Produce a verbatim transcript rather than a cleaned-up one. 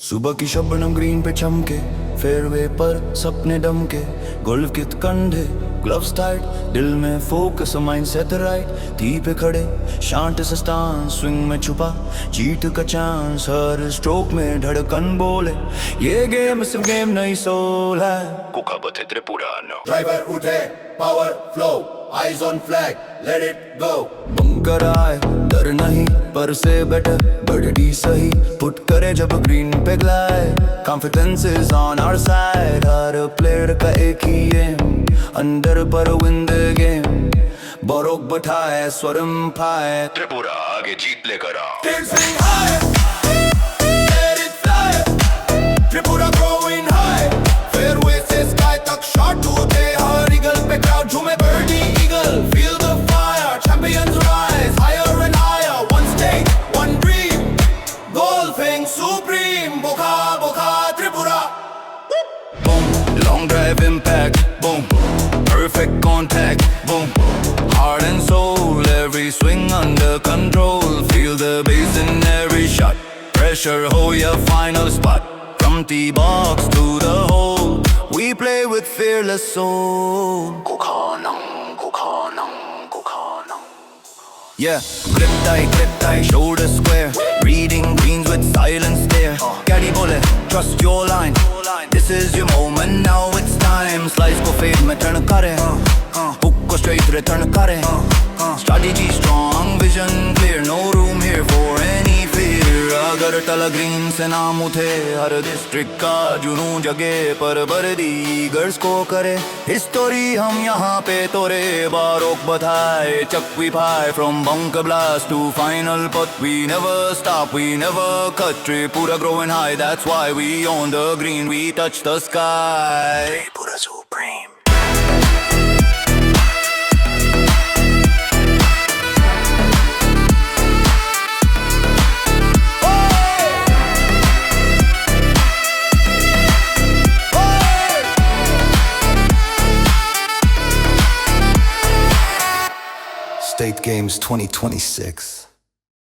सुबह की शबनम ग्रीन पे चमके, फेयरवे पर सपने दमके। गोल्फ कित कंधे, ग्लव्स टाइट, दिल में फोकस, माइंडसेट राइट। टी पे खड़े, शांत सा स्टांस, स्विंग में छुपा जीत का चांस। हर स्ट्रोक में धड़कन बोले, ये गेम सिर्फ गेम नहीं, सोल है। Kukha Bathe Tripura no। Driver उठे, power flow, eyes on flag, let it go. Bunker आए, डर नहीं, पर से बेटर, बर्डी सही, पुट करे जब ग्रीन पे glide. Confidence is on our side, हर प्लेयर का एक ही एम, अंडर पर win the game. Borok Bathe, Swarm Phai। Tripura आगे जीत लेकर आओ। Team swing high, let it fly। Tripura growing high। Fairway से sky तक shot उठे, हर ईगल पे crowd झूमे। Birdie eagle, feel the fire। Champions rise higher and higher। One state, one dream। Golfing supreme, bokha bokha Tripura। Boom, long drive impact, boom, perfect contact, boom, heart and soul, every swing under control, feel the bass in every shot, pressure ho ya final spot, from tee box to the hole, we play with fearless soul. Kukhanang, kukhanang, kukhanang. Yeah, grip tight, grip tight, shoulder square. Reading greens with silent stare. Caddy bole, trust your line. This is your moment, now it's time. Slice ko fade mein turn kare. Hook ko straight return kare. Strategy strong, vision clear. No room here for any fear. Agartala green se naam uthe, har district ka junoon jage, par bardi girls ko kare. History hum yahan pe tore, Borok Bathe, Chakwi Phai, from bunker blast to final putt, we never stop, we never cut, Tripura growing high, that's why we own the green, we touch the sky. Tripura Supreme. State Games twenty twenty-six.